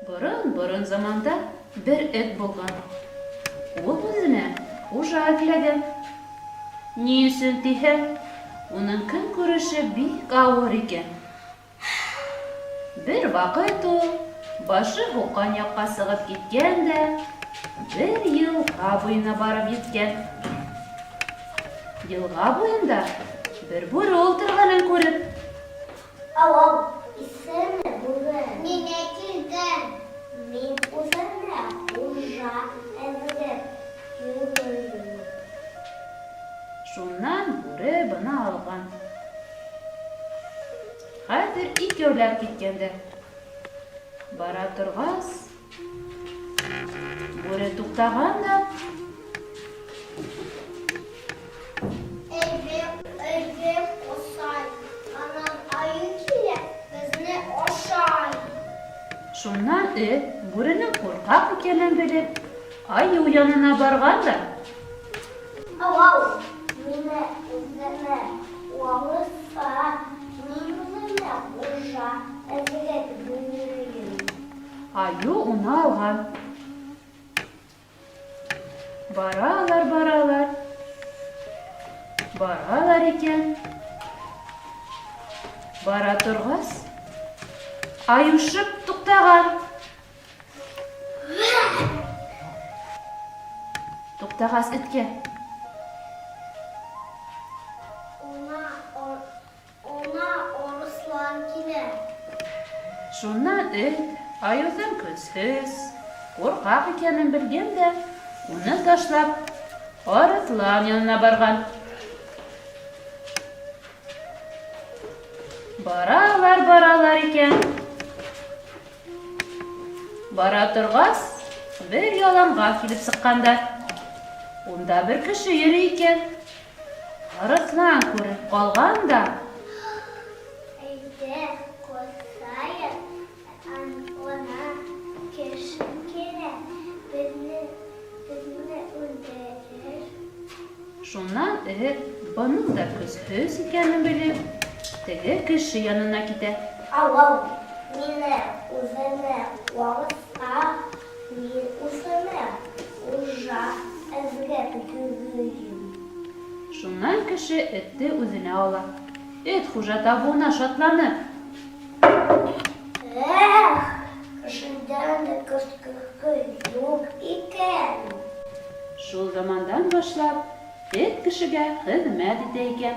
Борын-борын заманда бер эт булган. Ул үзенә хужа эҙләгән. Ни өсөн тиһәң, уның көнкүреше бик ауыр икән. Бер ваҡыт ул башы һуҡҡан яҡҡа сығып киткән дә бер йылға буйына барып еткән. Йылға буйында бер бүре ултырғанын күреп. Ау, ау, исәнме, бүре? Ниңә килдең? Мин үземә хужа эҙләп йөрөйөм. Шуннан бүре быны алған. Хәҙер икәүләп киткәндәр. Бара торғас, бүре туҡтаған да. Әйҙә, әйҙә, ҡасай, анан айыу килә, беҙҙе ашай. Шуннан эт, бүренең ҡурҡаҡ икәнен белеп, айыу янына барған да. Ау, ау, мине үземә алырса, мин үземә хужа эҙләп йөрөйөм. Айыу уны алған. Баралар, баралар. Баралар икән. Бара торғас, айыу шып туҡтаған. Туҡтағас эткә. Она арыслан килә. Шуннан эт айыуҙың көсһөҙ, ҡурҡаҡ икәнен белгән дә, уны ташлап, арыҫлан янына барған. Баралар, баралар икән. Бара торғас, бер яланға килеп сыҡҡандар. Унда бер кеше йөрөй икән. Арыҫлан күреп ҡалған да. Әйҙә, ҡасайыҡ, ана кеше килә, беҙҙе үлтерер. Шунан эт, бының да көсһөҙ икәнен белеп, теге кеше янына китә. Ау, ау, мине үземә алса, мин үземә хужа эҙләп йөрөйөм. Шуннан кеше этте үзенә ала. Эт хужа табыуына шатланып. Эх, кешедән дә көслөһө юҡ икән. Шул замандан башлап, эт кешегә хеҙмәт итә икән.